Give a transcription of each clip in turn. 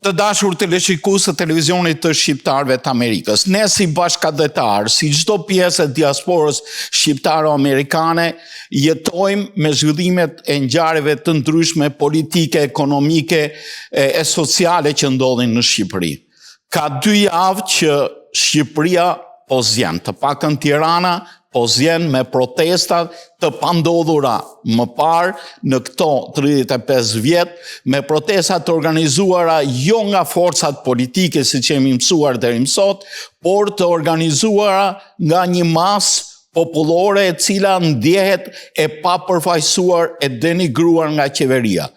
Të dashur teleshikues të televizionit të shqiptarëve të Amerikës, ne si bashkatdhetarë, si çdo pjesë e diasporës shqiptaro-amerikane, jetojmë me zhvillimet e ngjarjeve të ndryshme politike, ekonomike e, e sociale që ndodhin në Shqipëri. Ka dy javë që Shqipëria po zjen, të paktën Tirana po zjen me protesta të pandodhura më parë në këto 35 vjet, me protesta të organizuara jo nga forcat politike siç jemi mësuar deri më sot, por të organizuara nga një masë popullore e cila ndjehet e papërfaqësuar e denigruar nga qeveria.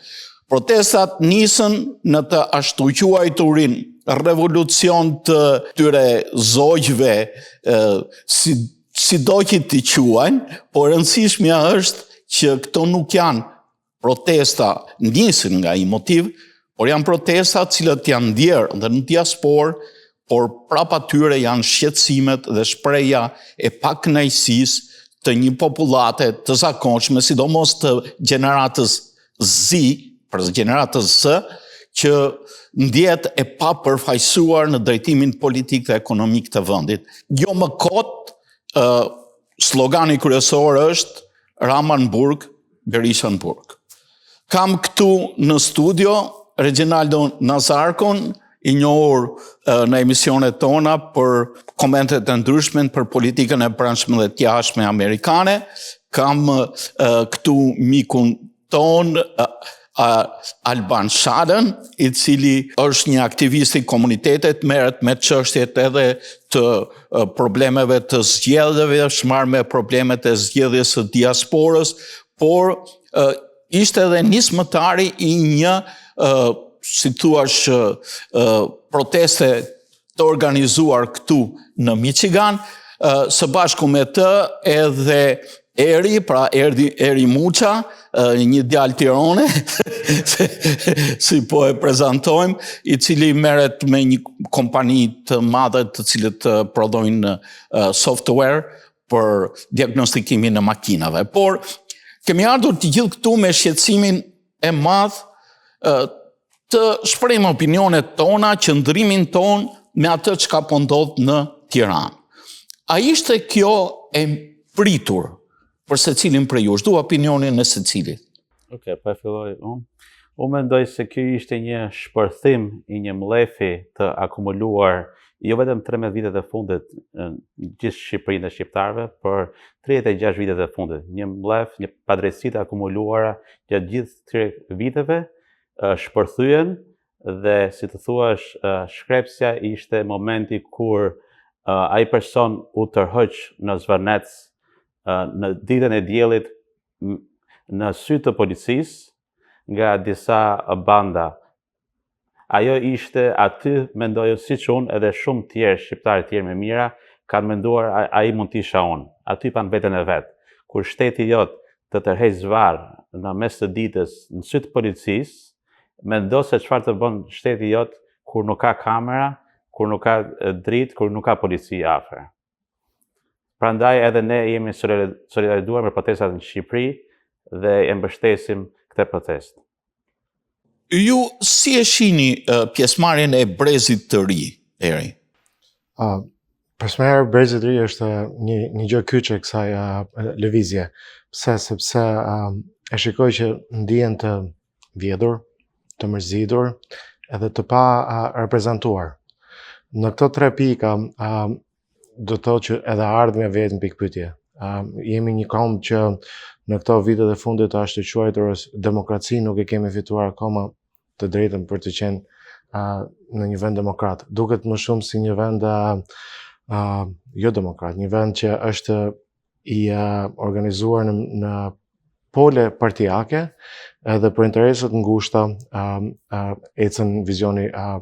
Protestat nisën në të ashtuquajturin revolucion të këtyre zogjve, si, sido që t'i quajnë, por e rëndësishmja është që këto nuk janë protesta nisin nga një motiv, por janë protesta të cilat janë ndjerë dhe në diasporë, por prapa tyre janë shqetësimet dhe shprehja e pakënaqësisë të një popullate të zakonshme, sidomos të gjeneratës Z, pra gjeneratës Z, që ndjehet e papërfaqësuar në drejtimin politik dhe ekonomik të vendit. Jo më kot, uh, slogani kryesor është Rama në burg, Berisha në burg. Kam këtu në studio Reginaldo Nazarkon, i njohur në emisionet tona për komentet e ndryshme për politikën e brendshme dhe të jashtme amerikane. Kam këtu mikun tonë Alban Shalën, i cili është një aktivist i komunitetit, merret me çështjet edhe të problemeve të zgjedhjeve, është marrë me problemet e zgjedhjes së diasporës, por ishte edhe nismëtari i një, si të thuash, proteste të organizuar këtu në Michigan, së bashku me të edhe Eri, pra Eri, Eri Muça, një djalë Tirone, si po e prezantojmë, i cili merret me një kompani të madhe të cilët prodhojnë software për diagnostikimin e makinave. Por, kemi ardhur të gjithë këtu me shqetësimin e madh të shprehim opinionet tona, qëndrimin tonë me atë çka po ndodh në Tiranë. A ishte kjo e pritur për secilin prej jush? Dua opinionin e secilit. Ok, po e filloj unë. Unë mendoj se kjo ishte një shpërthim i një mllefi të akumuluar jo vetëm 13 vitet e fundit në gjithë Shqipërinë e shqiptarëve, por 36 vitet e fundit. Një mllef, një padrejtësi të akumuluara gjatë gjithë këtyre viteve shpërthyen dhe si të thuash shkrepsja ishte momenti kur ai person u tërhoq në Zvërnec në ditën e diellit në sy të policisë nga disa banda. Ajo ishte aty, mendoj siç unë edhe shumë tjerë, shqiptarë tjerë me mijëra, kanë menduar ai mund të isha unë. Aty panë veten e vet. Kur shteti jot të tërheq zvarrë në mes të ditës në sy të policisë, mendo se çfarë të bën shteti jot kur nuk ka kamera, kur nuk ka dritë, kur nuk ka polici afër. Prandaj edhe ne jemi solidarizuar me protestat në Shqipëri dhe e mbështesim këtë protestë. Ju si e shihni pjesëmarrjen e brezit të ri, Eri? Uh, pjesëmarrja e brezit të ri është një, një gjë kyçe e kësaj uh, lëvizje. Pse? Sepse uh, e shikoj që ndihen të vjedhur, të mërzitur edhe të pa uh, reprezentuar. Në këto tre pika, uh, do të thotë që edhe ardhmja vihet në pikëpyetje. Uh, jemi një komb që në këto vitet e fundit të ashtuquajturës demokraci nuk e kemi fituar akoma të drejtën për të qenë uh, në një vend demokrat. Duket më shumë si një vend uh, uh, jo demokrat, një vend që është i uh, organizuar në, në pole partiake edhe për interesa të ngushta uh, uh, ecën vizioni uh,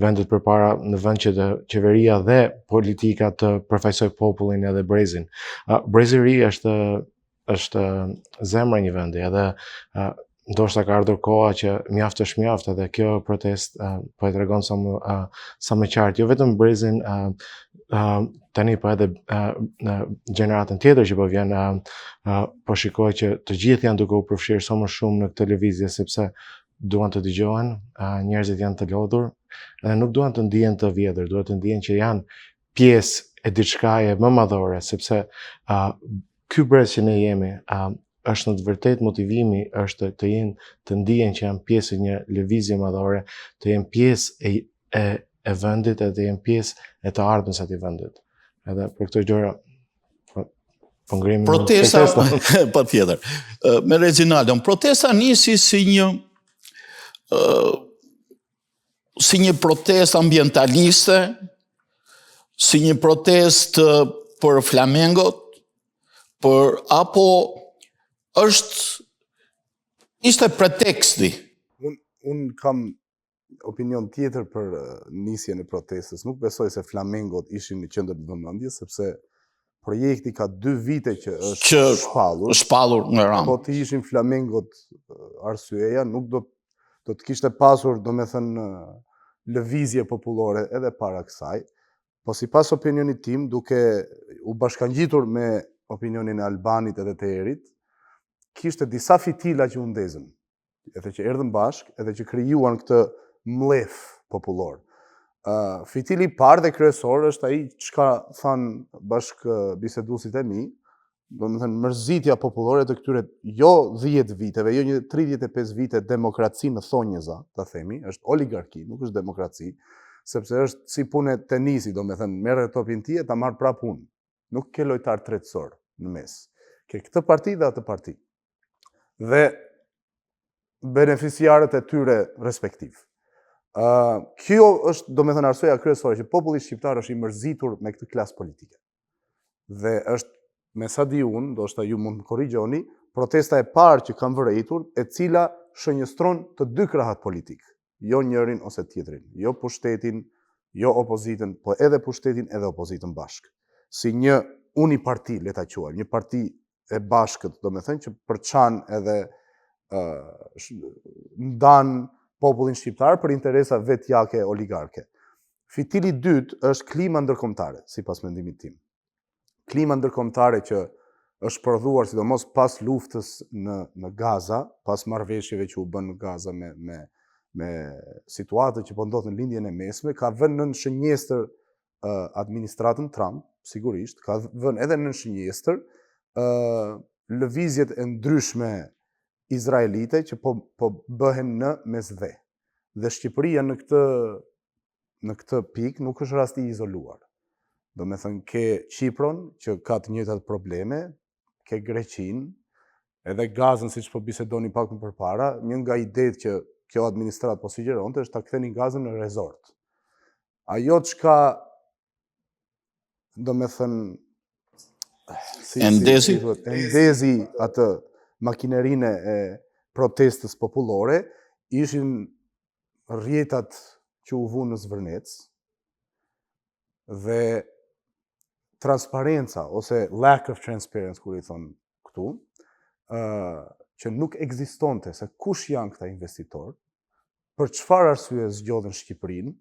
vendit përpara në vend që të qeveria dhe politika të përfaqësojë popullin edhe brezin. Uh, brezi i ri është është zemra e një vendi edhe uh, ndoshta ka ardhur koha që mjaft është mjaft edhe kjo protestë uh, po e tregon sa më uh, sa më qartë jo vetëm brezin uh, uh, tani po edhe uh, në gjeneratën tjetër që po vjen uh, uh, po shikoj që të gjithë janë duke u përfshirë sa më shumë në këtë lëvizje sepse duan të dëgjohen, uh, njerëzit janë të lodhur. Edhe nuk duan të ndihen të vjedhur, duan të ndihen që janë pjesë e diçkaje më madhore, sepse uh, ky brez që ne jemi, uh, është në të vërtetë motivimi është të jenë të ndihen që janë pjesë e një lëvizje madhore, të jenë pjesë e e e vendit edhe të jenë pjesë e të ardhmes së atij vendit. Edhe për këto gjëra po, po ngremi protesta patjetër. Me Reginaldon, protesta nisi si një ë si një protestë ambientaliste, si një protestë për flamengot, për apo është ishte preteksti. Unë un kam opinion tjetër për nisjen e protestës. Nuk besoj se flamengot ishin në qendër të vëmendjes, sepse projekti ka dy vite që është që shpallur. Shpallur nga Rama. Po të ishin flamengot arsyeja, nuk do do të kishte pasur, domethënë, lëvizje popullore edhe para kësaj. Po sipas opinionit tim, duke u bashkangjitur me opinionin e Albanit edhe të Erit, kishte disa fitila që u ndezën, edhe që erdhën bashkë, edhe që krijuan këtë mllef popullor. Uh, fitili i parë dhe kryesor është ai çka thanë bashkëbiseduesit e mi, domethënë mërzitja popullore të këtyre jo 10 viteve, jo një 35 vite demokraci në thonjëza, ta themi, është oligarki, nuk është demokraci, sepse është si punë tenisi, domethënë merre topin ti e ta marr prapë unë. Nuk ke lojtar tretësor në mes. Ke këtë parti dhe atë parti. Dhe beneficiarët e tyre respektiv. Uh, kjo është, domethënë, arsyeja kryesore që populli shqiptar është i mërzitur me këtë klasë politike. Dhe është, me sa di unë, ndoshta ju mund të korrigjoni, protesta e parë që kam vërejtur, e cila shënjestron të dy krahët politikë, jo njërin ose tjetrin, jo pushtetin, jo opozitën, po edhe pushtetin edhe opozitën bashkë. Si një uniparti, le ta quajmë, një parti e bashkët, domethënë që përçan edhe uh, ndan popullin shqiptar për interesa vetjake oligarke. Fitili i dytë është klima ndërkombëtare, sipas mendimit tim. Klima ndërkombëtare që është prodhuar sidomos pas luftës në në Gaza, pas marrëveshjeve që u bënë në Gaza me me me situatën që po ndodh në Lindjen e Mesme, ka vënë nën shënjestër uh, administratën Trump, sigurisht, ka vënë edhe nën shënjestër uh, lëvizjet e ndryshme izraelite që po po bëhen në Mesdhe. Dhe Shqipëria në këtë në këtë pikë nuk është rast i izoluar. Domethënë, ke Qipron, që ka të njëjtat probleme, ke Greqinë, edhe Gazën, siç po bisedonim pak më përpara, një nga idetë që kjo administratë po sugjeronte është ta kthenin Gazën në resort. Ajo çka domethënë, si, e ndezi, si, si, e ndezi atë makinerinë e protestës popullore, ishin rrjetat që u vunë në Zvërnec dhe transparenca ose lack of transparency kur i thonë këtu, ë që nuk ekzistonte se kush janë këta investitorë, për çfarë arsye zgjodhën Shqipërinë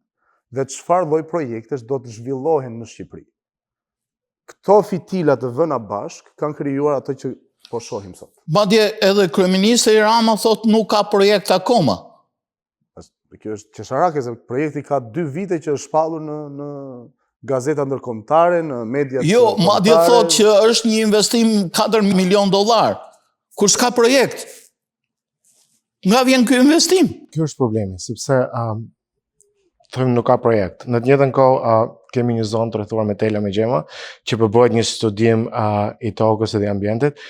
dhe çfarë lloj projektesh do të zhvillohen në Shqipëri. Këto fitila të vëna bashkë kanë krijuar ato që po shohim sot. Madje edhe kryeministri Rama thotë nuk ka projekt akoma. Kjo është qesharake se projekti ka dy vite që është shpallur në në gazeta ndërkombëtare, në media Jo, madje thotë që është një investim 4 milion dollar. Kur s'ka projekt? Nga vjen ky investim? Kjo është problemi, sepse um, themi nuk ka projekt. Në të njëjtën kohë uh, kemi një zonë të rrethuar me tela me gjema që po bëhet një studim uh, i tokës edhe i ambientit.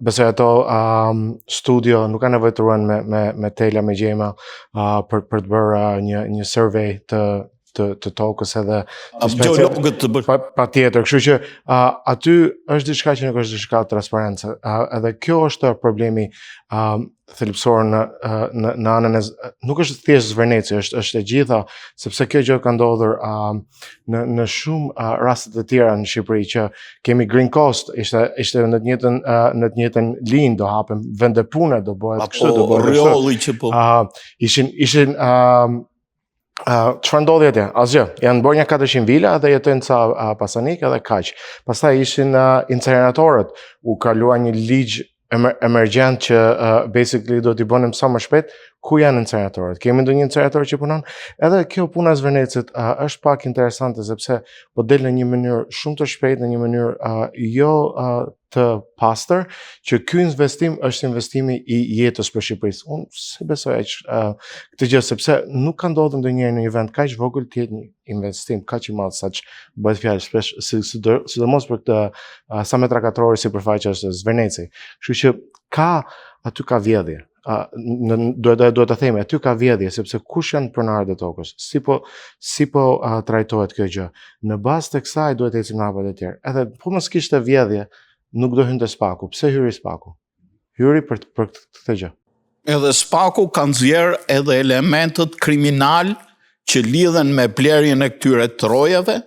Besoj ato um, studio nuk ka nevojë të ruhen me me me tela me gjema uh, për për të bërë uh, një një survey të të të tokës edhe të gjeologët të bërë. Pa, patjetër, kështu që uh, aty është diçka që nuk është diçka transparente. Uh, edhe kjo është problemi uh, thelbësor në në në anën e nuk është thjesht Zvërneci, është është e gjitha, sepse kjo gjë ka ndodhur uh, në në shumë uh, raste të tjera në Shqipëri që kemi Green Coast, ishte ishte në të njëjtën uh, në të njëjtën linjë do hapen vende pune, do bëhet kështu, do bëhet kështu. Rrjolli që po. Uh, ishin ishin uh, Uh, çfarë ndodhi atje? Asgjë. Janë bërë një 400 vila dhe jetojnë ca uh, pasanikë edhe kaq. Pastaj ishin uh, inceneratorët. U kalua një ligj Emer, emergjent që uh, basically do t'i bënim sa më shpejt, ku janë inceneratorët? Kemi ndonjë incenerator që punon? Edhe kjo puna e Zvernecit uh, është pak interesante sepse po del në një mënyrë shumë të shpejtë, në një mënyrë uh, jo uh, të pastër, që ky investim është investimi i jetës për Shqipërisë. Unë s'e besoj aq uh, këtë gjë sepse nuk ka ndodhur ndonjëherë në një vend kaq vogël të jetë një investim kaq i madh sa që bëhet fjalë shpesh si, si, sidomos për këtë uh, sa metra katrorë sipërfaqe është Zverneci. Kështu që ka aty ka vjedhje. Uh, në duhet duhet ta themi aty ka vjedhje sepse kush janë pronarët e tokës? Si po si po uh, trajtohet kjo gjë? Në bazë të kësaj duhet të ecim në hapat e tjerë. Edhe po mos kishte vjedhje, nuk do hynte Spaku. Pse hyri Spaku? Hyri për për këtë gjë. Edhe Spaku ka nxjerrë edhe elementët kriminal që lidhen me blerjen e këtyre trojeve,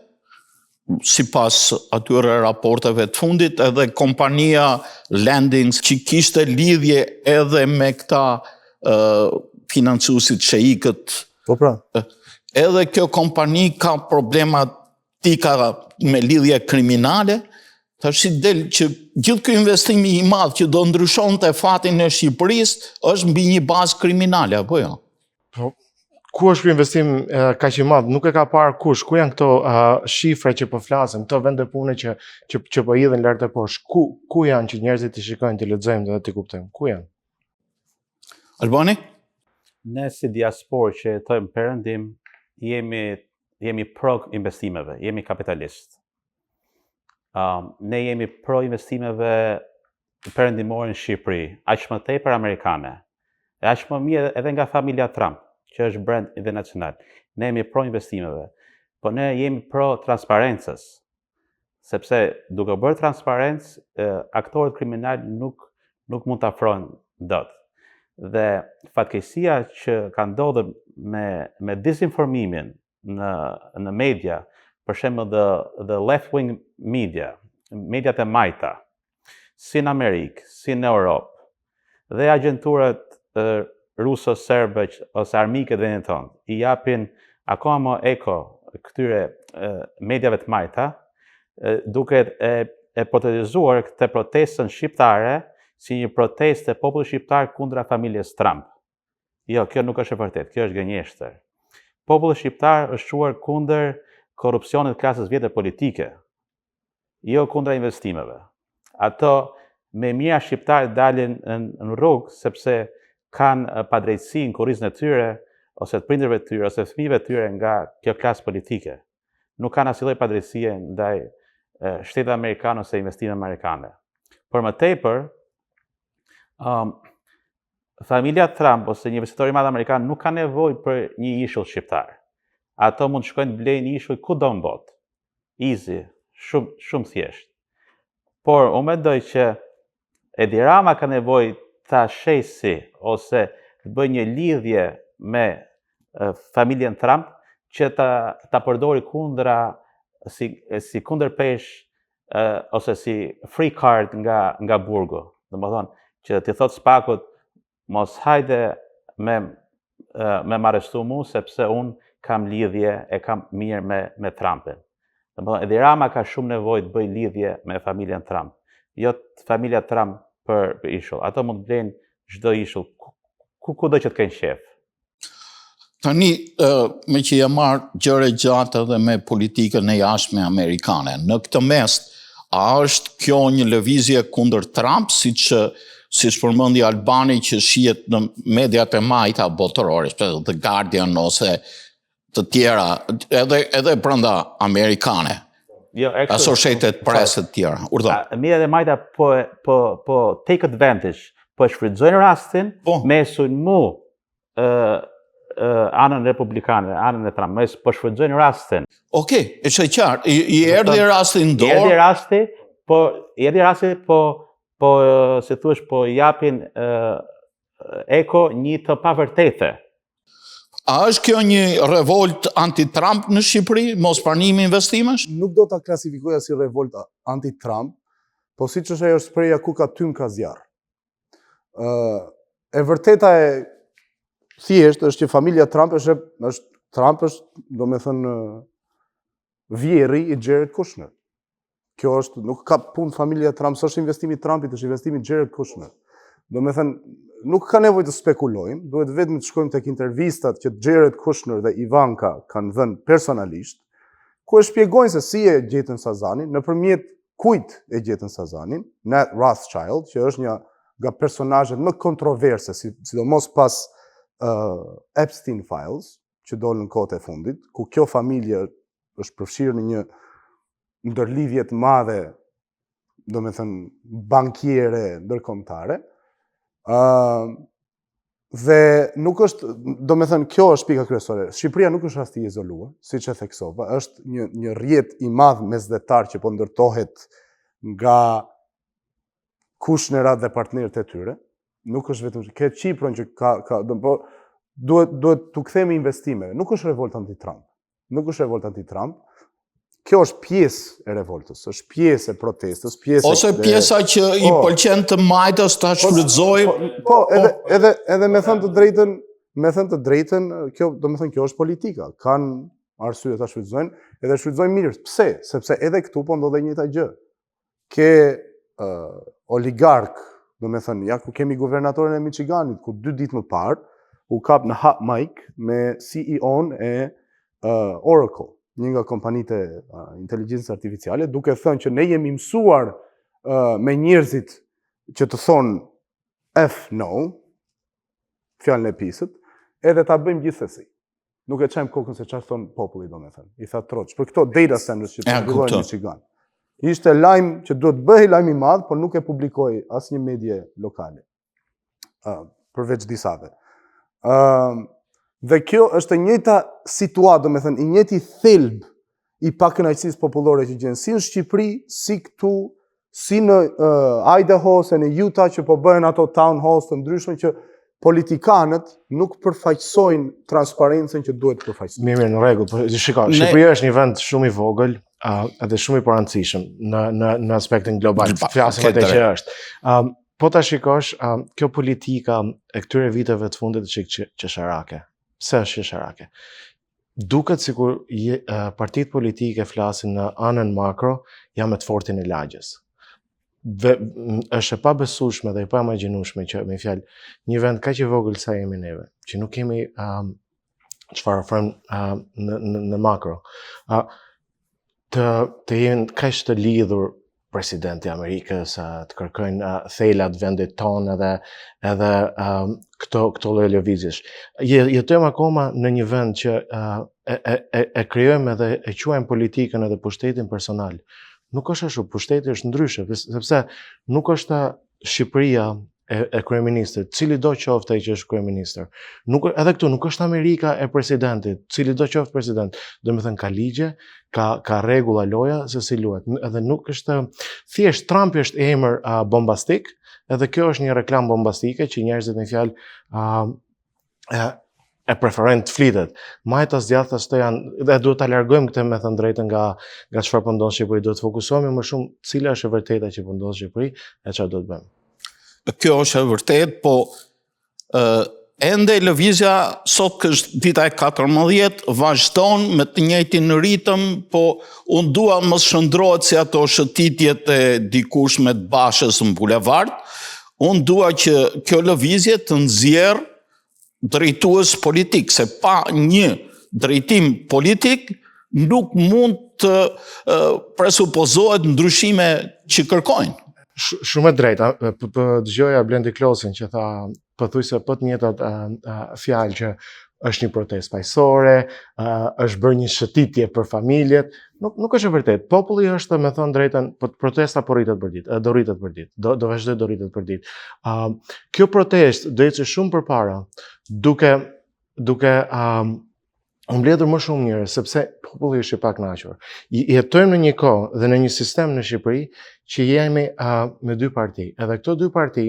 sipas atyre raporteve të fundit, edhe kompania Landings që kishte lidhje edhe me këta uh, financuesit sheikët. Po pra. Edhe kjo kompani ka problematika me lidhje kriminale, tashi del që gjithë ky investim i madh që do ndryshonte fatin e Shqipërisë është mbi një bazë kriminale, apo jo? Po, ku është ky investim uh, kaq i madh? Nuk e ka parë kush. Ku janë këto uh, shifra që po flasim, këto vende pune që që që po hidhen lart e poshtë? Ku ku janë që njerëzit t'i shikojnë, t'i lexojmë dhe t'i kuptojmë? Ku janë? Albani? Ne si diasporë që jetojmë perëndim, jemi jemi pro investimeve, jemi kapitalist. Um, ne jemi pro investimeve perëndimore në Shqipëri, aq më tepër amerikane. E aq më mirë edhe nga familja Trump, që është brand internacional. Ne jemi pro investimeve, po ne jemi pro transparencës. Sepse duke bërë transparencë, aktorët kriminal nuk nuk mund të afrohen dot. Dhe fatkeqësia që ka ndodhur me me dizinformimin në në media, për shembull the the left wing media, mediat e majta, si në Amerikë, si në Europë, dhe agjenturat ruso-serbe ose armike të vendit tonë, i japin akoma më eko këtyre mediave të majta, duke e, e portretizuar këtë protestën shqiptare si një protestë e popullit shqiptar kundra familjes Trump. Jo, kjo nuk është e vërtetë, kjo është gënjeshtër. Populli shqiptar është çuar kundër korrupsionit klasës vjetër politike, jo kundra investimeve. Ato me mijëra shqiptarë dalin në rrugë sepse kanë padrejtësi në kurrizin e tyre ose të prindërve të tyre ose fëmijëve të tyre nga kjo klasë politike. Nuk kanë asnjë lloj padrejtësie ndaj shtetit amerikan ose investimeve amerikane. Për më tepër, um, familja Trump ose një investitor i madh amerikan nuk ka nevojë për një ishull shqiptar. Ato mund të shkojnë të blejnë ishull kudo në botë. Easy, shumë shumë thjesht. Por unë mendoj që Edi Rama ka nevojë ta shesi ose të bëjë një lidhje me familjen Trump që ta ta përdori kundra si si kundërpeshë ose si free card nga nga burgu. Domethënë që t'i thotë Spakut Mos hajde me me m'arrestu mu sepse unë kam lidhje e kam mirë me me Trumpin. Domethënë Edi Rama ka shumë nevojë të bëjë lidhje me familjen Trump. Jo familja Trump për, për ishull. Ato mund të blejnë çdo ishull ku kudo që të kenë qejf. Tani, meqë jam marrë gjerë e gjatë edhe me politikën e jashtme amerikane, në këtë mes, a është kjo një lëvizje kundër Trump, siç, siç përmendi Albani që shihet në mediat e majta botërore, The Guardian ose të tjera, edhe, edhe brenda amerikane. Jo, Associated Press e të tjera. Urdhëro. Mediat e majta po, po, po take advantage, po e shfrytëzojnë rastin po. me sulmu anën republikane, anën e Trump, me po shfrytëzojnë rastin. Okej, okay, është e qartë. I, i erdhi rasti në dorë. I erdhi rasti, po i erdhi rasti, po po si thuash, po japin eko një të pavërtete. A është kjo një revoltë anti-Trump në Shqipëri, mospranimi investimesh? Nuk do ta klasifikoja si revoltë anti-Trump, po siç është ajo shprehja ku ka tym ka zjarr. Ë e vërteta e thjeshtë është që familja Trump është është Trump është, domethënë vjehrri i Jared Kushner. Kjo është, nuk ka punë familja Trump, s'është investimi i Trumpit, është investimi i Jared Kushner. Domethënë, nuk ka nevojë të spekulojmë, duhet vetëm të shkojmë tek intervistat që Jared Kushner dhe Ivanka kanë dhënë personalisht, ku e shpjegojnë se si e gjetën Sazanin, nëpërmjet kujt e gjetën Sazanin, Nat Rothschild, që është një nga personazhet më kontroverse, si, sidomos pas uh, Epstein Files, që dolën në kohët e fundit, ku kjo familje është përfshirë në një ndërlidhje të madhe, domethënë, bankiere ndërkombëtare, uh, dhe nuk është, domethënë, kjo është pika kryesore. Shqipëria nuk është rast i izoluar, siç e theksova, është një, një rrjet i madh mesdhetar që po ndërtohet nga Kushnerat dhe partnerët e tyre. Nuk është vetëm ke Qipron që ka ka do po duhet duhet t'u kthehemi investimeve. Nuk është revolta anti-Trump. Nuk është revolta anti-Trump. Kjo është pjesë e revoltës, është pjesë e protestës, pjesë Ose pjesa që i po. pëlqen të majtës ta po, shfrytëzojë. Po, po, edhe edhe edhe me thënë të drejtën, me thënë të drejtën, kjo domethënë kjo është politika. Kanë arsye ta shfrytëzojnë, edhe shfrytëzojnë mirë. Pse? Sepse edhe këtu po ndodh e njëjta gjë. Ke uh, oligark, domethënë, ja ku kemi guvernatorin e Michiganit, ku dy ditë më parë, u kap në hot mic me CEO-n e uh, Oracle, një nga kompanitë e uh, inteligjencës artificiale, duke thënë që ne jemi mësuar uh, me njerëzit që të thonë F no, fjalën e pisët, edhe ta bëjmë gjithsesi. Nuk e çajmë kokën se çfarë thon populli, domethënë. I tha troç. Për këto data centers që po zhvillohen në Michigan. Ishte lajm që duhet të bëhej lajm i madh, por nuk e publikoi asnjë medie lokale. Ë, uh, përveç disave. Ë, uh, dhe kjo është e njëjta situatë, domethënë, i njëjti thelb i pakënaqësisë popullore që gjen si në Shqipëri, si këtu, si në uh, Idaho ose në Utah që po bëhen ato town halls të ndryshme që politikanët nuk përfaqësojnë transparencën që duhet të përfaqësojnë. Mirë, mirë, në rregull, po shiko, ne... Shqipëria është një vend shumë i vogël, uh, edhe shumë i parëndësishëm në në në aspektin global. Flasim atë që është. Um, po ta shikosh, um, kjo politika e këtyre viteve të fundit është që qesharake. Pse është qesharake? Duket sikur partitë politike flasin në anën makro, jam me të fortin e lagjes. Dhe është e pabesueshme dhe e paimagjinueshme që me fjalë një vend kaq i vogël sa jemi neve, që nuk kemi um, çfarë ofrojmë um, në, në, në makro. Uh, të të jenë kaq të lidhur presidenti i Amerikës, të kërkojnë thelat vendit tonë edhe edhe um, këto këto lloj lëvizjesh. Jetojmë akoma në një vend që uh, e, e, e, e krijojmë edhe e quajmë politikën edhe pushtetin personal. Nuk është ashtu, pushteti është ndryshe, sepse nuk është Shqipëria e, e kryeministrit, cili do qoftë ai që është kryeministër. Nuk edhe këtu nuk është Amerika e presidentit, cili do qoftë president. Domethënë ka ligje, ka ka rregulla loja se si luhet. Edhe nuk është thjesht Trumpi është emër uh, bombastik, edhe kjo është një reklamë bombastike që njerëzit me fjalë uh, e, e preferojnë të flitet. Majtas djathtas të janë, dhe duhet ta largojmë këtë me thënë drejtën nga nga çfarë po ndodh në Shqipëri, duhet të fokusohemi më shumë cila është e vërteta që po ndodh në Shqipëri e çfarë duhet bëjmë. Kjo është e vërtetë, po ë ende lëvizja sot është dita e 14 vazhdon me të njëjtin ritëm, po unë dua mos shndërrohet si ato shëtitjet e dikurshme të Bashës në bulevard. Unë dua që kjo lëvizje të nxjerrë drejtues politik, se pa një drejtim politik nuk mund të presupozohet ndryshime që kërkojnë. Shumë e drejtë, po, po dëgjoja Blendi Klosin që tha pothuajse po të njëjtat fjalë që është një protestë paqësore, është bërë një shëtitje për familjet. Nuk nuk është e vërtetë. Populli është, me thënë drejtën, po protesta po rritet për ditë, do rritet për ditë, do do vazhdoj do rritet për ditë. Ë kjo protestë do ecë shumë përpara, duke duke um, u mbledhur më shumë njerëz sepse populli është i pakënaqur. Jetojmë në një kohë dhe në një sistem në Shqipëri që jemi uh, me dy parti. Edhe këto dy parti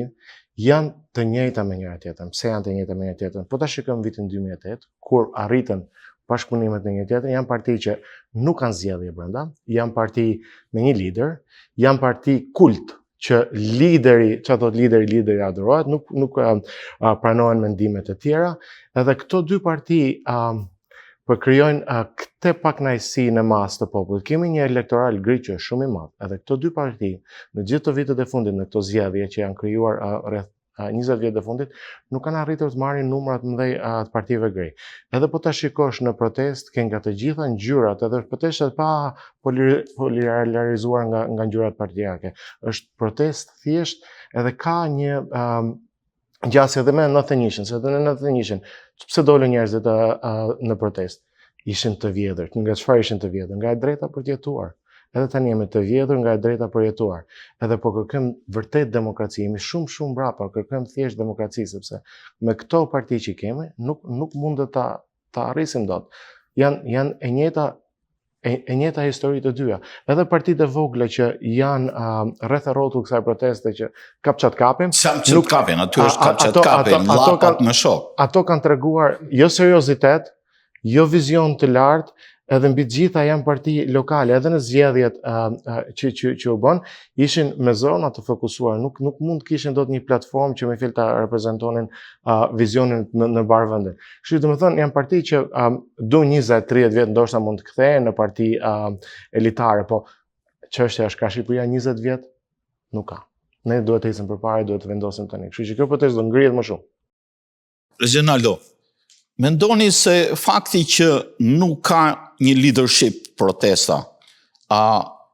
janë të njëjta me njëra tjetrën. Pse janë të njëjta me njëra tjetrën? Po ta shikojmë vitin 2008, kur arritën bashkëpunimet me njëra tjetrën, janë parti që nuk kanë zgjedhje brenda, janë parti me një lider, janë parti kult që lideri, ça thot lideri, lideri adhurohet, nuk nuk uh, pranohen mendime të tjera. Edhe këto dy parti uh, Po krijojnë uh, këtë pakënaqësi në masë të popullit. Kemi një elektorat gri që është shumë i madh. Edhe këto dy parti në gjithë të vitet e fundit në këto zgjedhje që janë krijuar uh, rreth 20 vjet e fundit, nuk kanë arritur të marrin numra të mëdhenj të partive gri. Edhe po ta shikosh në protestë, ke nga të gjitha ngjyrat, edhe protestat pa polarizuar nga nga ngjyrat partiake. Është protestë thjesht edhe ka një um, ngjasje edhe me 91-shin, se edhe në 91-shin, pse dolën njerëzit uh, në protestë? Ishin të vjedhur. Nga çfarë ishin të vjedhur? Nga e drejta për të jetuar. Edhe tani jemi të vjedhur nga e drejta për jetuar. Edhe po kërkojmë vërtet demokraci, jemi shumë shumë mbrapa, kërkojmë thjesht demokraci sepse me këto parti që kemi nuk nuk mundet ta ta arrisim dot. Janë janë e njëjta e, e njëjta histori të dyja. Edhe partitë e vogla që janë uh, rreth e rrotull kësaj proteste që kap ça t'kapim, kap ça t'kapin, aty është kap ça t'kapin, llapat me shok. Ato kanë treguar jo seriozitet, jo vizion të lartë, edhe mbi të gjitha janë parti lokale, edhe në zgjedhjet uh, uh, që, që, që u bënë, ishin me zona të fokusuar, nuk, nuk mund të kishin dot një platformë që me fjalë ta reprezentonin uh, vizionin në, në mbarë vendin. Kështu që domethënë, janë parti që um, do 20-30 vjet ndoshta mund të kthehen në parti uh, elitare, po çështja është ka Shqipëria 20 vjet? Nuk ka. Ne duhet të ecim përpara, duhet të vendosim tani. Kështu që kjo protestë do ngrihet më shumë. Reginaldo, mendoni se fakti që nuk ka një leadership protesta, a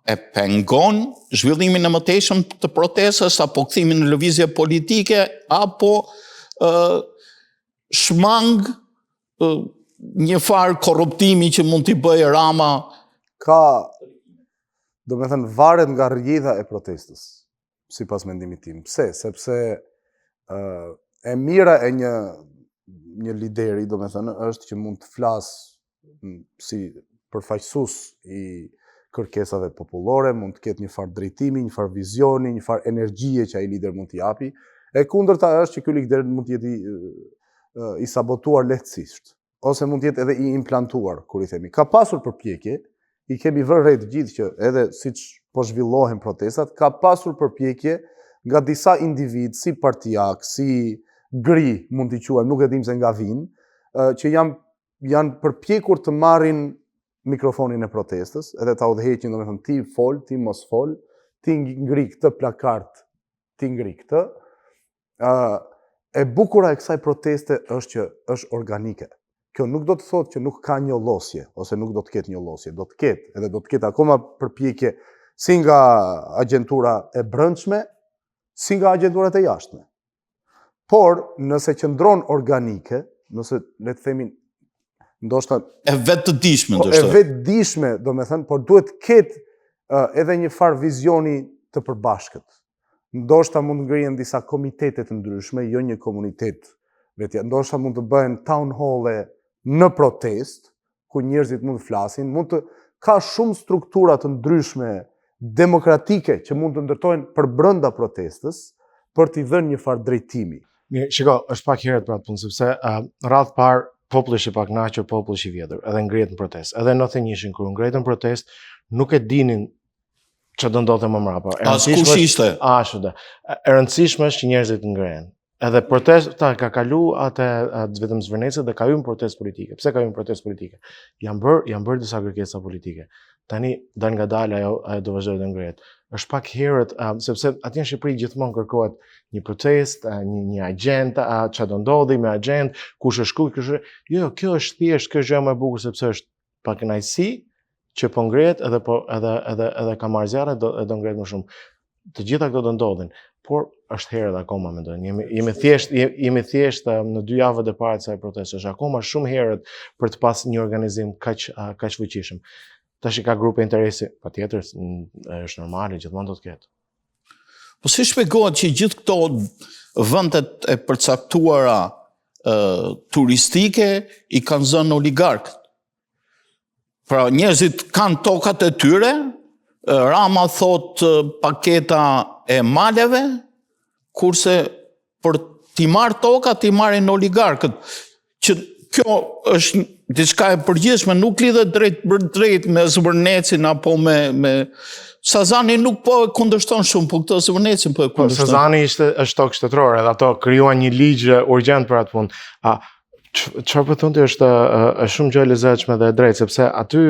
e pengon zhvillimin e mëtejshëm të protestës apo kthimin në lëvizje politike apo ë shmang ë, një farë korruptimi që mund t'i bëjë Rama Ka, domethënë, varet nga rrjedha e protestës. sipas mendimit tim. Pse? Sepse uh, e mira e një një lideri, domethënë, është që mund të flasë si përfaqësues i kërkesave popullore, mund të ketë një farë drejtimi, një farë vizioni, një farë energjie që ai lider mund të japi. E kundërta është që ky lider mund të jetë i, i sabotuar lehtësisht ose mund të jetë edhe i implantuar, kur i themi. Ka pasur përpjekje, i kemi vënë re të gjithë që edhe siç po zhvillohen protestat, ka pasur përpjekje nga disa individë, si partiak, si gri, mund t'i quajmë, nuk e dim se nga vijnë, që janë janë përpjekur të marrin mikrofonin e protestës, edhe ta udhëheqin, domethënë ti fol, ti mos fol, ti ngri këtë plakart, ti ngri këtë. Ë e bukura e kësaj proteste është që është organike. Kjo nuk do të thotë që nuk ka njollosje ose nuk do të ketë njollosje, do të ketë, edhe do të ketë akoma përpjekje si nga agjentura e brendshme, si nga agjenturat e jashtme. Por, nëse qëndron organike, nëse le të themi ndoshta e vetëdijshme po, ndoshta. E vetëdijshme, domethënë, por duhet të ketë uh, edhe një farë vizioni të përbashkët. Ndoshta mund të ngrihen disa komitete të ndryshme, jo një komunitet vetja. Ndoshta mund të bëhen town hall-e në protestë, ku njerëzit mund të flasin, mund të ka shumë struktura të ndryshme demokratike që mund të ndërtohen përbrenda protestës për t'i dhënë një farë drejtimi. Mirë, shiko, është pak herët për atë punë, sepse uh, radhë parë populli është i pakënaqur, populli është i vjedhur, edhe ngrihet në protestë. Edhe në 91-shin kur u ngritën në protestë, nuk e dinin çfarë do ndodhte më mbrapa. Askush ishte. Ashtu dhe. E rëndësishme është që njerëzit të ngrihen. Edhe protesta ka kalu atë atë vetëm Zvërnecit dhe ka hyrë në protestë politike. Pse ka hyrë në protestë politike? Janë bërë janë bërë disa kërkesa politike. Tani dalëngadalë ajo ajo do vazhdojë të ngrihet. Është pak herët, um, sepse atje në Shqipëri gjithmonë kërkohet një protestë, një një agjendë, çfarë do ndodhi me agjendë, kush është kush, kush është. Jo, jo, kjo është thjesht, kjo është gjëja më e bukur sepse është pakënaqësi që po ngrihet edhe po edhe edhe edhe ka marrë zjarr do do ngrihet më shumë. Të gjitha këto do ndodhin, por është herët akoma mendoj. Jemi jemi thjesht jemi thjesht um, në dy javët e para të kësaj proteste. Është akoma shumë herët për të pas një organizim kaq uh, kaq fuqishëm. Tash ka grupe interesi, patjetër është normale, gjithmonë do të ketë. Po si shpjegohet që gjithë këto vendet e përcaktuara turistike i kanë zënë oligarkët? Pra njerëzit kanë tokat e tyre, Rama thotë paketa e maleve, kurse për t'i marrë tokat, t'i marrin oligarkët, që kjo është diçka e përgjithshme, nuk lidhet drejtpërdrejt me Zvërnecin apo me, me... Sazani nuk po e kundërshton shumë, po këtë Zvërnecin po e po, kundërshton. Po, Sazani ishte, është tokë shtetërore, dhe ato krijuan një ligj urgjent për atë punë. A, Çfarë po thon ti është është shumë gjë e lezetshme dhe e drejtë sepse aty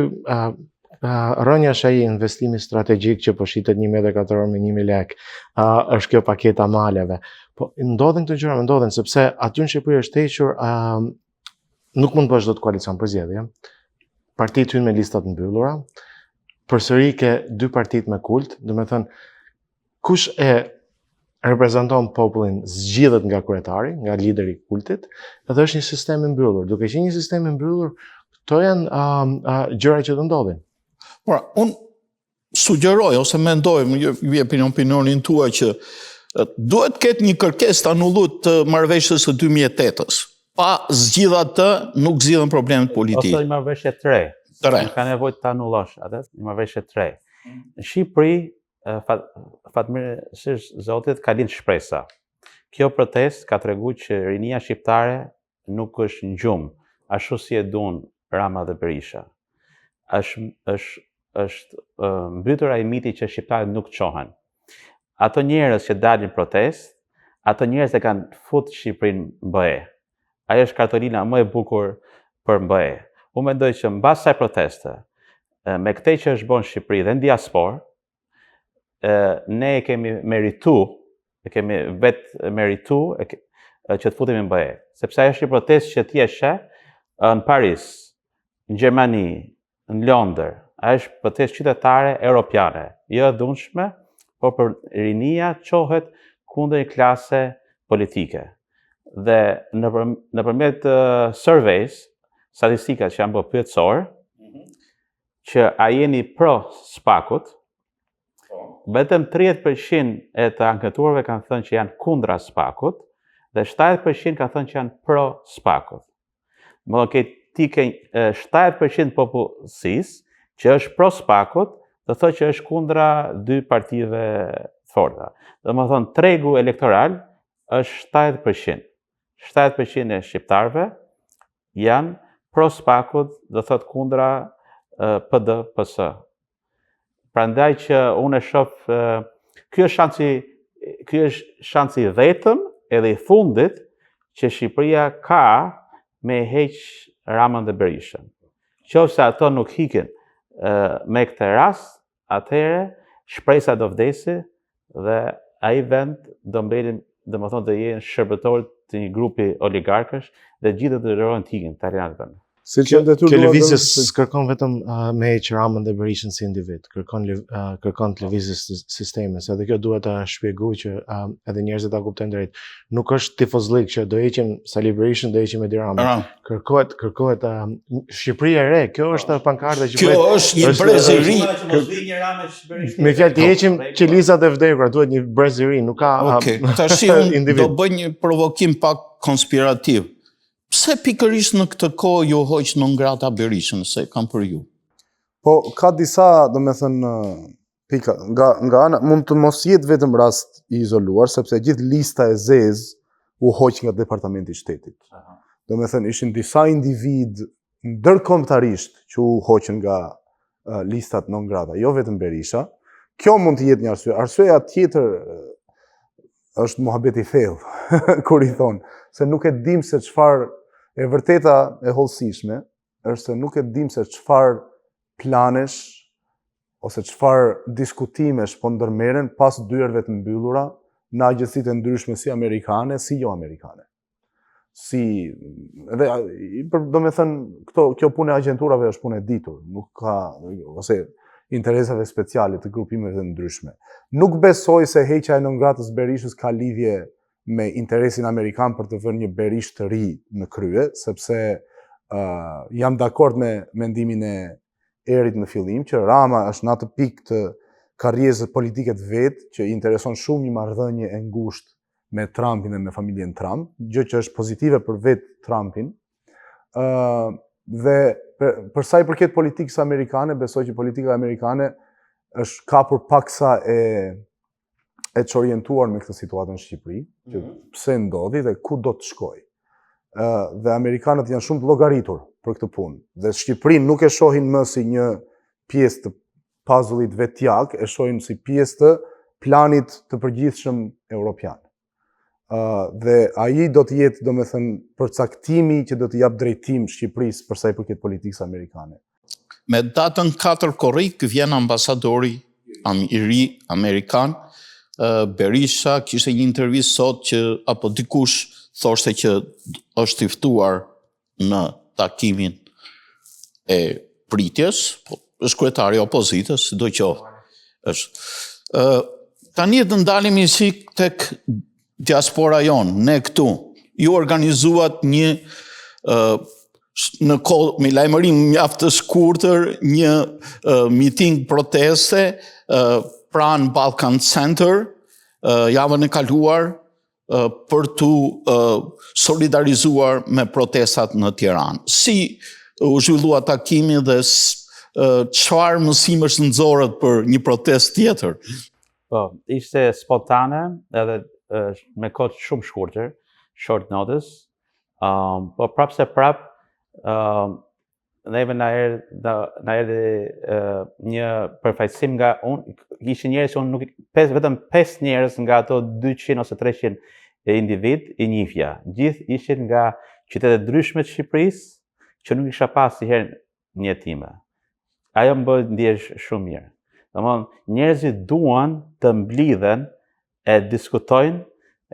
rrënja është ai investimi strategjik që po shitet 1 metër katror me 1000 lekë, uh, është kjo paketa maleve. Po ndodhin këto gjëra, ndodhin sepse aty në Shqipëri është hequr uh, nuk mund të bësh dot koalicion për zgjedhje. Partitë hyjnë me lista të mbyllura. Përsëri ke dy partitë me kult, domethënë kush e reprezenton popullin zgjidhet nga kryetari, nga lideri i kultit, edhe është një sistem i mbyllur. Duke qenë një sistem i mbyllur, këto janë uh, uh, gjëra që të ndodhin. Pra, unë sugjeroj ose mendoj, më ju jepni opinionin tuaj që duhet të ketë një kërkesë të anulluar të marrëveshjes së 2008-ës. Pa zgjidh atë, nuk zgjidhen problemet politike. Ose një marrëveshje të re. Të re. Nuk ka nevojë të anullosh atë, një marrëveshje të re. Në Shqipëri, fat, fatmirësisht Zotit ka lind shpresa. Kjo protestë ka tregu që rinia shqiptare nuk është në gjumë, ashtu si e dun Rama dhe Berisha. Është është është mbytur ai miti që shqiptarët nuk çohen. Ato njerëz që dalin protestë, ato njerëz e kanë fut Shqipërinë në BE. Ajo është kartolina më e bukur për në BE. Unë mendoj që mbas kësaj proteste, me këtë që është bo në Shqipëri dhe në diasporë, ne e kemi meritu, e kemi vetë meritu e ke, që të futemi në BE. Sepse ajo është një protestë që ti e sheh në Paris, në Gjermani, në Londër. Ajo është protestë qytetare europiane, jo e dhunshme, por për rinia çohet kundër një klase politike. Dhe nëpër, nëpërmjet uh, surveys, statistikat që janë bërë pyetësor, mm -hmm. që a jeni pro SPAK-ut, po. vetëm 30% e të anketuarve kanë thënë që janë kundra SPAK-ut dhe 70% kanë thënë që janë pro SPAK-ut. Më ke ti ke 70% popullsisë që është pro SPAK-ut, do thotë që është kundra dy partive të forta. Domethënë tregu elektoral është 70%. 70% e shqiptarëve janë pro SPAK-ut, do thotë kundra PD PS. Prandaj që unë e shoh ky është shansi ky është shansi i vetëm edhe i fundit që Shqipëria ka me heq Ramën dhe Berishën. Qoftë se ato nuk hikin me këtë rast, atëherë shpresa do vdesi dhe ai vend do mbetin, domethënë do jenë shërbëtorë të një grupi oligarkësh dhe gjithë do të detyrohen të ikin ta lënë atë vend. Si që detyrë Kjo lëvizje s'kërkon vetëm uh, me heq Ramën dhe Berishën si individ, kërkon uh, kërkon të lëvizë sistemin, se edhe kjo duhet ta shpjegoj që uh, edhe njerëzit ta kuptojnë drejt. Nuk është tifozllik që do heqim Sali Berishën, do heqim Edi Ramën. Kërkohet, kërkohet uh, Shqipëria e re, kjo është pankarta që Kjo është një brez i ri. Me fjalë të heqim qelizat e vdekura, duhet një brez i ri, nuk ka Okej, okay. tashi unë do bëj një provokim pak konspirativ. Pse pikërisht në këtë kohë ju hoq non grata Berishën, se kam për ju? Po ka disa, domethënë, pika, nga, nga ana, mund të mos jetë vetëm rast i izoluar, sepse gjithë lista e zezë u hoq nga Departamenti i Shtetit. Domethënë, ishin disa individë ndërkombëtarisht që u hoqën nga uh, listat non grata, jo vetëm Berisha. Kjo mund të jetë një arsye. Arsyeja tjetër është muhabet i thellë, kur i thonë, se nuk e dim se çfarë e vërteta e hollësishme, është se nuk e dim se çfarë planesh ose çfarë diskutimesh po ndërmerren pas dyerve të mbyllura në agjencitë e ndryshme si amerikane, si jo amerikane. Si edhe për domethënë këto kjo punë e agjenturave është punë e ditur, nuk ka ose interesave speciale të grupimeve të ndryshme. Nuk besoj se heqja e non gratës Berishës ka lidhje me interesin amerikan për të vënë një Berishë të ri në krye, sepse uh, jam dakord me mendimin e Erit në fillim, që Rama është në atë pikë të karrierës politike të vet, që i intereson shumë një marrëdhënie e ngushtë me Trumpin dhe me familjen Trump, gjë që është pozitive për vetë Trumpin. Ë uh, dhe për, për sa i përket politikës amerikane, besoj që politika amerikane është kapur paksa e e çorientuar me këtë situatë në Shqipëri, që mm -hmm. pse ndodhi dhe ku do të shkojë. Ë dhe amerikanët janë shumë të llogaritur për këtë punë. Dhe Shqipërinë nuk e shohin më si një pjesë të puzzle-it vetjak, e shohin si pjesë të planit të përgjithshëm europian. Uh, dhe ai do të jetë, domethënë, përcaktimi që do t'i japë drejtim Shqipërisë për sa i përket politikës amerikane. Me datën 4 korrik vjen ambasadori i ri amerikan, Berisha kishte një intervistë sot që apo dikush thoshte që është i ftuar në takimin e pritjes, po, është kryetari i opozitës, sido qoftë. Është. Ë tani të ndalemi si tek diaspora jonë, ne këtu. Ju organizuat një ë në kohë me lajmërim mjaft të shkurtër një uh, miting proteste uh, pranë Balkan Center uh, javën e kaluar uh, për t'u uh, solidarizuar me protestat në Tiranë. Si u zhvillua takimi dhe çfarë mësimesh nxorët për një protestë tjetër? Po, ishte spontane edhe me kohë shumë shkurtër, short notice. Um, po prapë se prapë, um, neve na erdhi na, na erdhi uh, një përfaqësim nga unë, ishin njerëz që unë nuk pes, vetëm 5 njerëz nga ato 200 ose 300 e individ i njihja. Gjithë ishin nga qytete të ndryshme të Shqipërisë që nuk isha pa asnjëherë në jetë time. Ajo më bëri ndihesh shumë mirë. Domthon, njerëzit duan të mblidhen e të diskutojnë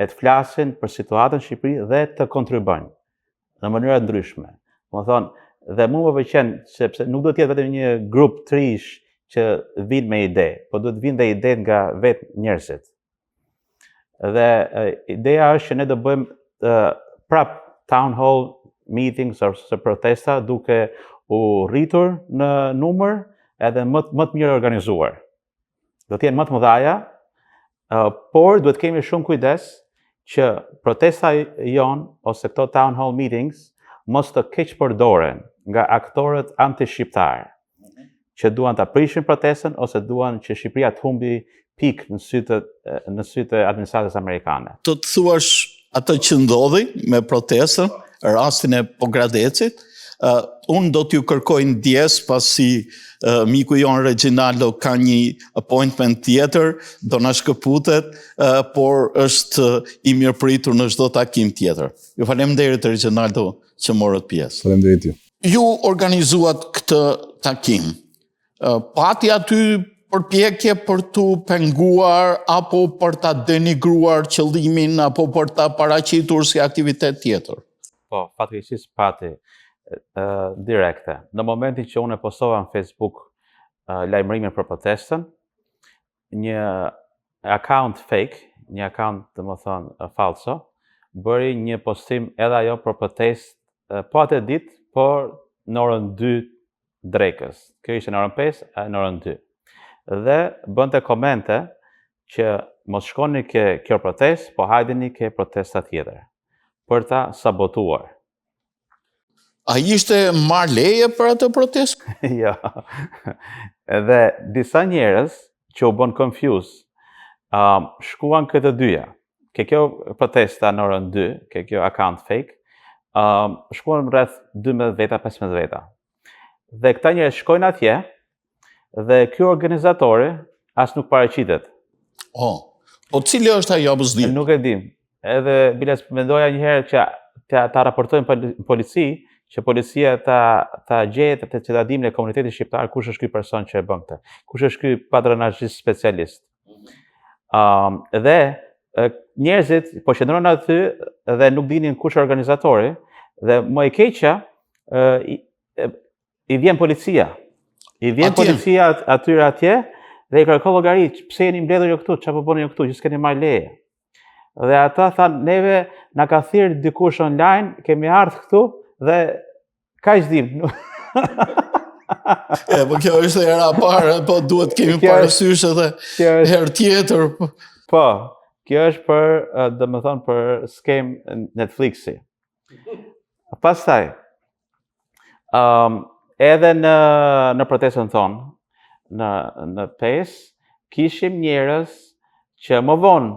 e të flasin për situatën në Shqipëri dhe të kontribuojnë në mënyra të ndryshme. Domethënë, dhe mua më pëlqen sepse nuk do të jetë vetëm një grup të rinjsh që vijnë me ide, po do të vijnë dhe ide nga vetë njerëzit. Dhe ideja është që ne do bëjmë prap town hall meetings ose protesta duke u rritur në numër edhe më më të mirë organizuar. Do të jenë më të mëdhaja, por duhet kemi shumë kujdes që protesta jonë ose këto town hall meetings mos të keqpërdoren nga aktorët anti-shqiptarë që duan ta prishin protestën ose duan që Shqipëria të humbi pikë në sytë në sytë e administratës amerikane. Të të thuash atë që ndodhi me protestën, rastin e Pogradecit, uh, unë do t'ju kërkoj ndjesë pasi uh, miku jonë Reginaldo ka një appointment tjetër, do na shkëputet, uh, por është i mirëpritur në çdo takim tjetër. Ju faleminderit Reginaldo që morët pjesë. Faleminderit ju. Ju organizuat këtë takim. Pati aty përpjekje për t'u penguar apo për ta denigruar qëllimin apo për ta paraqitur si aktivitet tjetër? Po, fatkeqësisht pati direkte. Në momentin që unë e postova në Facebook lajmërimin për protestën, një account fake, një account, domethënë, falso, bëri një postim edhe ajo për protestë po atë ditë, por në orën 2 drekës. Kjo ishte në orën 5, a në orën 2. Dhe bënte komente që mos shkoni ke kjo protestë, po hajdeni ke protesta tjetër, për ta sabotuar. A ishte marrë leje për atë protestë? Jo. Edhe disa njerëz që u bën confuse, um, shkuan këtë dyja. Ke kjo protesta në orën 2, ke kjo account fake, um, shkuan rreth 12 veta, 15 veta. Dhe këta njerëz shkojnë atje dhe ky organizatori as nuk paraqitet. Oh, po cili është ai apo s'di? Nuk e dim. Edhe biles mendoja një herë që ta, ta raportojmë në polici, që policia ta ta gjejë të që ta dimë në komunitetin shqiptar kush është ky person që e bën këtë. Kush është ky patronazhist specialist. Um, dhe njerëzit po qëndronin aty dhe nuk dinin kush është organizatori dhe më e keqja i, i vjen policia. I vjen atje. policia atyre atje dhe i kërkon llogari, pse jeni mbledhur ju këtu, çfarë po bëni ju këtu, që s'keni marrë leje. Dhe ata thanë, neve na ka thirrë dikush online, kemi ardhur këtu dhe kaq dim. e, po kjo është hera e parë, po duhet kemi parasysh edhe herë tjetër. Po. po, kjo është për, domethënë, për skemë Netflixi. Pastaj, um, edhe në, në protestën tonë, në, në 5, kishim njerëz që më vonë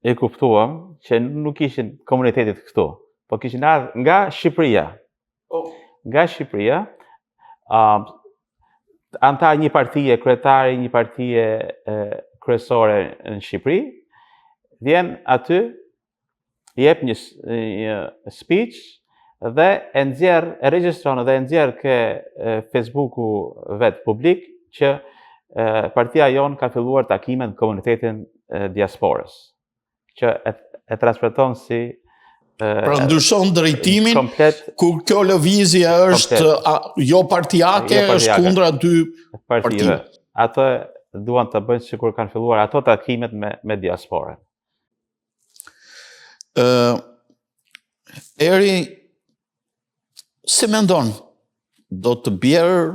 e kuptuam që nuk ishin komunitetit këtu, po kishin ardhur nga Shqipëria. Oh. Nga Shqipëria, um, anëtar një partie, kryetari një partie e, kryesore në Shqipëri, vjen aty. Jep një, një speech dhe e nxjerr, e regjistron dhe e nxjerr ke Facebooku vet publik që partia jonë ka filluar takimet në komunitetin e diasporës, që e, e transmeton si Pra ndryshon drejtimin komplet, kur kjo lëvizje është a, jo partiake, jo partiake, është kundra dy partive. Ato duan të bëjnë sikur kanë filluar ato takimet me me diasporën. Ë Eri si mendon do të bjerë,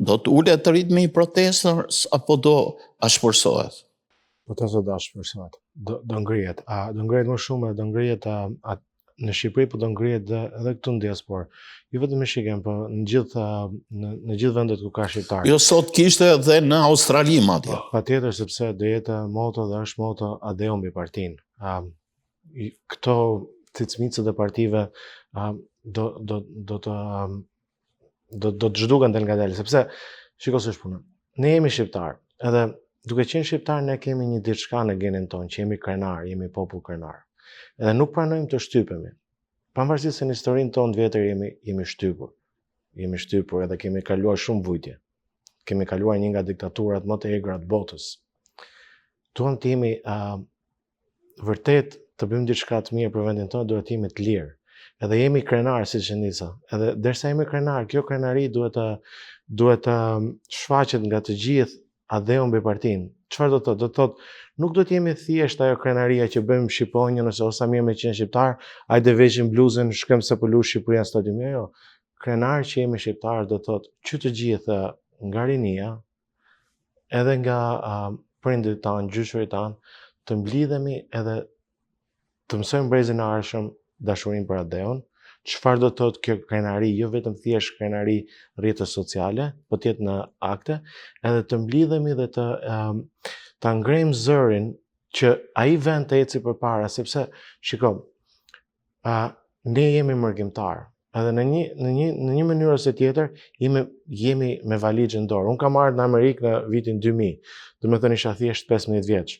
do të ulet ritmi i protestës apo do ashpërsohet? Protesta do ashpërsohet. Do do ngrihet. A do ngrihet më shumë, do ngrihet a, a në Shqipëri, po do ngrihet dhe edhe këtu në diasporë. Jo vetëm në Michigan, po në gjithë në, në gjithë vendet ku ka shqiptarë. Jo sot kishte edhe në Australi madje. Po, patjetër sepse do jetë moto dhe është moto atdheu mbi partinë. Um, këto cicmicët e partive um, do do do të um, do do të zhduken del ngadalë, sepse shiko si është puna. Ne jemi shqiptarë, edhe duke qenë shqiptarë ne kemi një diçka në genin tonë, që jemi krenar, jemi popull krenar. Edhe nuk pranojmë të shtypemi. Pavarësisht se në historinë tonë të vjetër jemi jemi shtypur. Jemi shtypur edhe kemi kaluar shumë vujtje. Kemi kaluar një nga diktaturat më të egra të botës. Duam të jemi uh, vërtet të bëjmë diçka të mirë për vendin tonë, duhet të jemi të lirë. Edhe jemi krenar siç e nisa. Edhe derisa jemi krenar, kjo krenari duhet të duhet të um, shfaqet nga të gjithë atdheu mbi partinë. Çfarë do të thotë? Do të thotë nuk duhet të jemi thjesht ajo krenaria që bëjmë shqiponjën ose o sa mirë me qenë shqiptar, hajde veshim bluzën, shkojmë se po lu Shqipëria në stadium. Jo, jo. Krenar që jemi shqiptar do të thotë që të gjithë nga rinia, edhe nga uh, prindërit tanë, gjyshërit tanë, të mblidhemi edhe të mësojmë brezin e ardhshëm dashurinë për atdheun, çfarë do të thotë kjo krenari, jo vetëm thjesht krenari rrjetet sociale, po të jetë në akte, edhe të mblidhemi dhe të um, ta ngrejmë zërin që ai vend të eci përpara, sepse shiko, a ne jemi mërgimtarë. Edhe në një në një në një mënyrë ose tjetër jemi jemi me valixhe në dorë. Unë kam ardhur në Amerikë në vitin 2000. Domethënë isha thjesht 15 vjeç.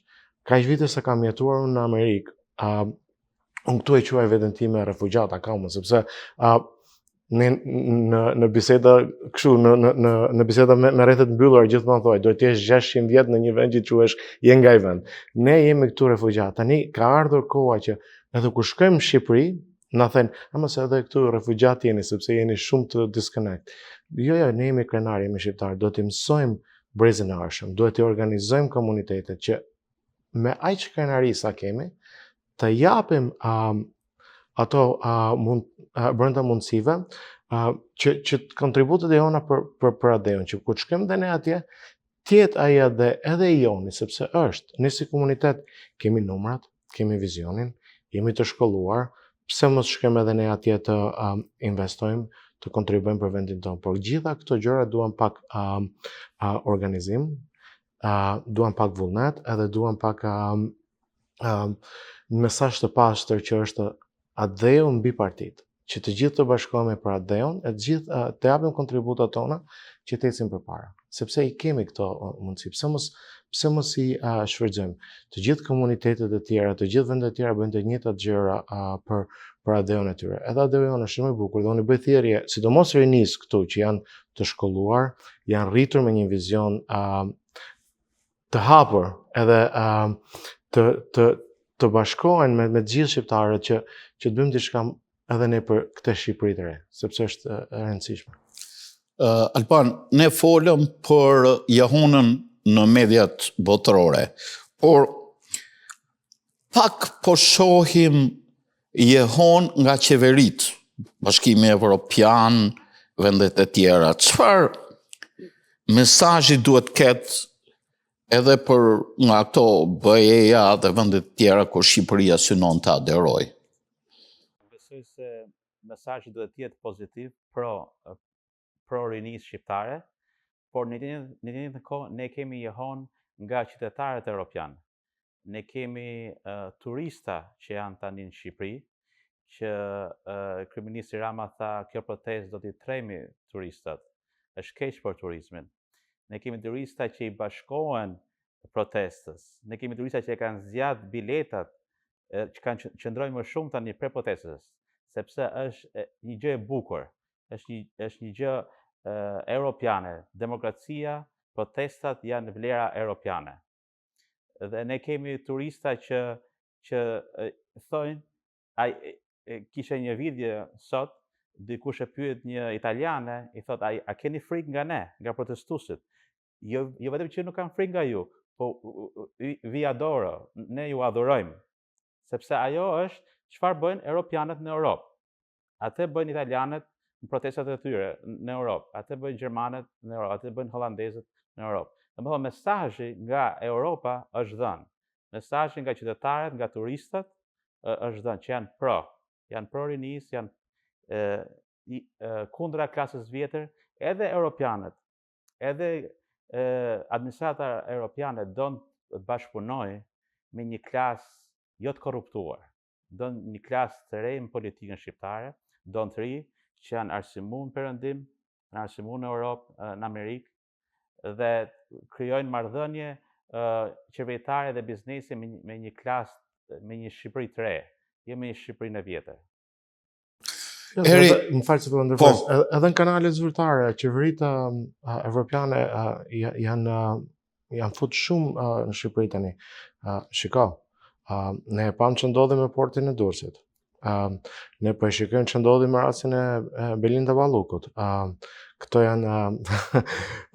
Kaq vite sa kam jetuar unë në Amerikë, a unë këtu e quaj veten time refugjat akoma, sepse a ne në në biseda kështu në në në në biseda me, me rrethe të mbyllura gjithmonë thoj, duhet të jesh 600 vjet në një vend që quhesh je nga ai vend. Ne jemi këtu refugjatë. Tani ka ardhur koha që edhe kur shkojmë në Shqipëri, na thënë, ama se edhe këtu refugjatë jeni sepse jeni shumë të disconnect. Jo, jo, ne jemi krenarë, jemi shqiptarë, duhet të mësojmë brezin e ardhshëm, duhet të organizojmë komunitetet që me aq krenari sa kemi, të japim um, ato uh, mund, uh, brenda mundësive, uh, që, që kontributet e jona për, për, për atdheun, që kur të shkojmë dhe ne atje, të jetë ai atdhe edhe i joni, sepse është, ne si komunitet kemi numrat, kemi vizionin, jemi të shkolluar, pse mos shkojmë edhe ne atje të um, investojmë, të kontribuojmë për vendin tonë. Por gjitha këto gjëra duan pak um, uh, organizim, uh, duan pak vullnet, edhe duan pak um, um, mesazh të pastër që është atdheu mbi partitë, që të gjithë të bashkohemi për atdheun, e të gjithë uh, të japim kontributat tona që të ecim përpara, sepse i kemi këto mundësi. Pse mos pse mos i uh, shfrytëzojmë? Të gjithë komunitetet e tjera, të gjithë vendet e tjera bëjnë të njëjtat gjëra uh, për për atdheun e tyre. Edhe atdheu jonë është shumë i bukur dhe unë i bëj thirrje, sidomos rinisë këtu që janë të shkolluar, janë rritur me një vizion uh, të hapur edhe uh, të të të bashkohen me me të gjithë shqiptarët që që të bëjmë diçka edhe ne për këtë Shqipëri të re, sepse është e rëndësishme. Uh, Alban, ne folëm për jehonën në mediat botërore, por pak po shohim jehonë nga qeveritë, Bashkimi Evropian, vendet e tjera. Çfarë mesazhi duhet ketë edhe për nga ato BE-ja dhe vendet e tjera ku Shqipëria synon të aderojë? Besoj se mesazhi duhet të jetë pozitiv pro pro rinisë shqiptare, por në të njëjtën kohë ne kemi jehonë nga qytetarët europianë. Ne kemi uh, turista që janë tani në Shqipëri, që uh, kryeministri Rama tha kjo protestë do t'i tremi turistat. Është keq për turizmin. Ne kemi turista që i bashkohen protestës. Ne kemi turista që e kanë zgjat biletat. Që kanë qëndrojnë më shumë tani pre protestës, sepse është një gjë e bukur, është një është një gjë e, europiane, demokracia, protestat janë vlera europiane. Dhe ne kemi turista që që thonë ai kishe një video sot, dikush e pyet një italiane, i thot a, a keni frikë nga ne, nga protestuesit? Jo, jo vetëm që nuk kam frikë nga ju, po vi adoro, ne ju adhurojmë. Sepse ajo është çfarë bëjnë europianët në Europë. Atë bëjnë italianët në protestat e tyre në Europë, atë bëjnë gjermanët në Europë, atë bëjnë holandezët në Europë. Domethënë mesazhi nga Europa është dhënë. Mesazhi nga qytetarët, nga turistët është dhënë që janë pro, janë pro rinisë, janë e, e, kundra klasës vjetër, edhe europianët edhe e, administrata europiane don të bashkëpunojë me një klasë jo të korruptuar. Don një klasë të re në politikën shqiptare, don të ri që janë arsimu në perëndim, janë arsimu në Europë, në Amerikë dhe krijojnë marrëdhënie qeveritare dhe biznesi me, me një klasë me një Shqipëri të re, jo me një Shqipërinë e vjetër. Jo, Eri, më fal se po ndërpres. Po. Edhe në kanalet zyrtare, qeveritë uh, evropiane uh, janë uh, janë fut shumë uh, në Shqipëri tani. Uh, shiko, uh, ne e pamë ç'ndodhi me portin e Durrësit. Uh, ne po e shikojmë ç'ndodhi me rastin e Belinda Ballukut. Uh, këto janë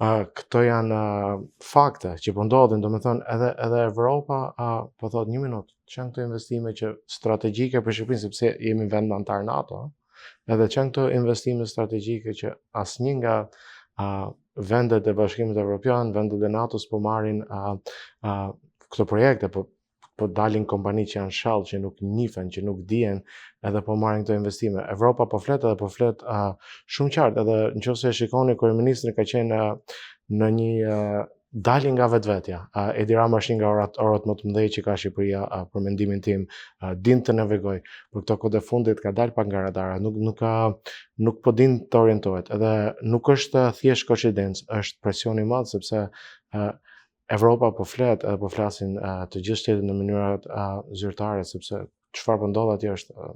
uh, këto janë uh, fakte që po ndodhin, domethënë edhe edhe Evropa uh, po thotë një minutë, Ç'janë këto investime që strategjike për Shqipërinë, sepse jemi vend anëtar NATO, edhe ç'janë këto investime strategjike që asnjë nga uh, vendet e Bashkimit Evropian, vendet e NATO-s po marrin uh, uh, këto projekte, po po dalin kompani që janë shell, që nuk njifen, që nuk dihen, edhe po marrin këto investime. Evropa po flet edhe po flet uh, shumë qartë, edhe në qoftë se e shikoni, kryeministri ka qenë uh, në një uh, dalje nga vetvetja. Edi Rama është një nga oratorët më të mëdhenj që ka Shqipëria për mendimin tim, din të navigojë, por këto kohët e fundit ka dalë pak nga radara, nuk nuk ka nuk po din të orientohet. Edhe nuk është thjesht koincidencë, është presion i madh sepse Evropa po flet edhe po flasin të gjithë shtetet në mënyra zyrtare sepse çfarë po ndodh atje është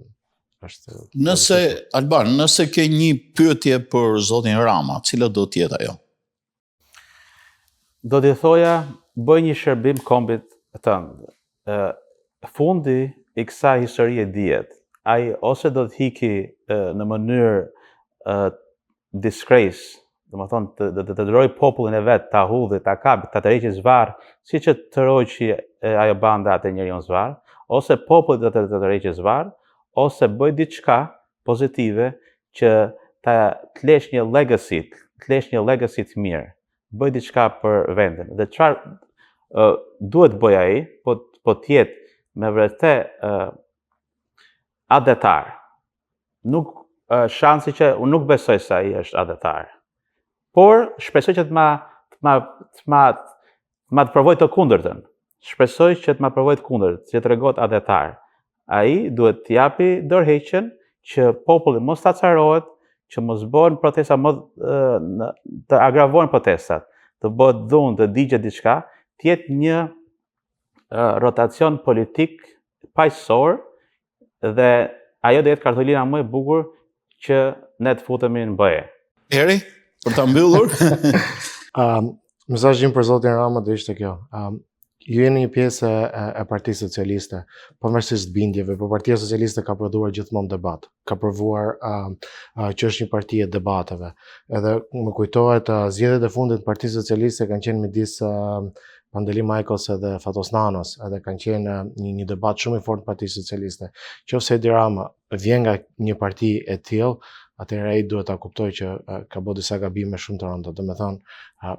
është Nëse Alban, nëse ke një pyetje për zotin Rama, cila do të jetë ajo? Do t'i thoja, bëj një shërbim kombit tënd. Ë fundi i kësaj historie dihet. Ai ose do të hiki në mënyrë ë disgrace, domethënë të të, të detyrojë popullin e vet, ta hudhi, ta kapi, ta tërheqë zvarr, siç e tërhoqi ajo banda atë njeriun zvarr, ose populli do të të tërheqë zvarr, ose bëj diçka pozitive që ta të lesh një legacy, të lesh një legacy të mirë. Bëj diçka për vendin. Dhe çfarë uh, duhet bëj ai, po po të jetë me vërtet uh, atdhetar. Nuk uh, shansi që unë nuk besoj se ai është atdhetar. Por shpresoj që të ma të ma të ma të ma të provoj të kundërtën. Shpresoj që të ma provoj të kundërtën, që të tregohet atdhetar. Ai duhet të japi dorëheqjen që populli mos të acarohet, që mos bëhen protesta më në, të agravohen protestat, të bëhet dhunë, të digjet diçka, të jetë një rotacion politik paqësor dhe ajo do jetë kartolina më e bukur që ne të futemi në BE. Eri, për ta mbyllur. um, mesazhi im për zotin Rama do ishte kjo. Um, ju jeni një pjesë e, e Partisë Socialiste, pavarësisht bindjeve, por Partia Socialiste ka prodhuar gjithmonë debat, ka provuar uh, uh, që është një parti e debateve. Edhe më kujtohet uh, zgjedhjet e fundit të Partisë Socialiste kanë qenë midis uh, Pandeli Majkos edhe Fatos Nanos, edhe kanë qenë një, një debat shumë i fortë në Partinë Socialiste. Qoftë se Edi Rama vjen nga një parti e tillë, atëherë ai duhet ta kuptojë që ka bërë disa gabime shumë të rënda. Domethënë,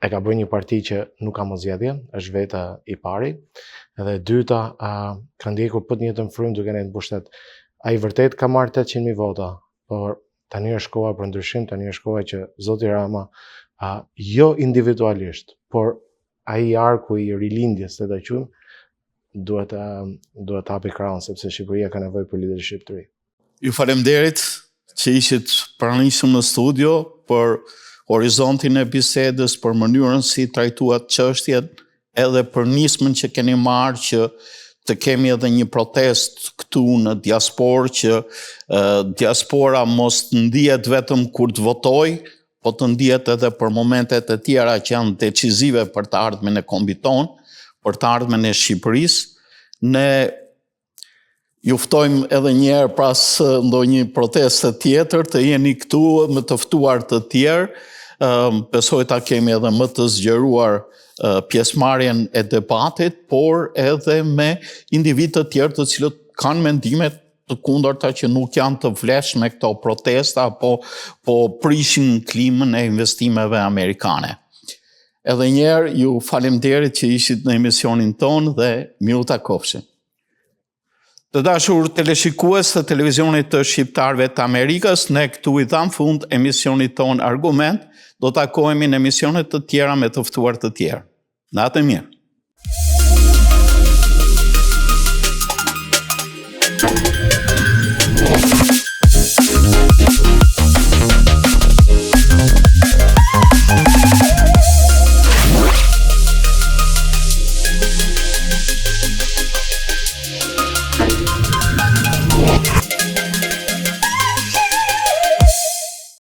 e ka bërë një parti që nuk ka më zgjedhje, është vetë i pari. Edhe e dyta, ka ndjekur po të njëjtën frymë duke qenë në pushtet. Ai vërtet ka marrë 800.000 vota, por tani është koha për ndryshim, tani është koha që zoti Rama, a, jo individualisht, por ai arku i rilindjes, le ta quajmë, duhet të duhet të hapi krahun sepse Shqipëria ka nevojë për leadership të ri. Ju faleminderit që ishit pranishëm në studio për horizontin e bisedës, për mënyrën si trajtuat çështjet, edhe për nismën që keni marrë që të kemi edhe një protestë këtu në diasporë që diaspora mos të ndihet vetëm kur të votojë, po të ndihet edhe për momentet e tjera që janë decizive për të ardhmen e kombit tonë, për të ardhmen e Shqipërisë. Ne ju ftojmë edhe një herë pas ndonjë proteste tjetër të jeni këtu me të ftuar të tjerë. Besoj ta kemi edhe më të zgjeruar pjesëmarrjen e debatit, por edhe me individë të tjerë të cilët kanë mendime të kundërta që nuk janë të vlefshme këto protesta, po, po prishin klimën e investimeve amerikane. Edhe njëherë, ju faleminderit që ishit në emisionin tonë dhe mirutakofshim. Të dashur teleshikues të televizionit të shqiptarëve të Amerikës, ne këtu i dhamë fund emisionit tonë Argument, do takohemi në emisione të tjera me të ftuar të tjerë. Natën e mirë.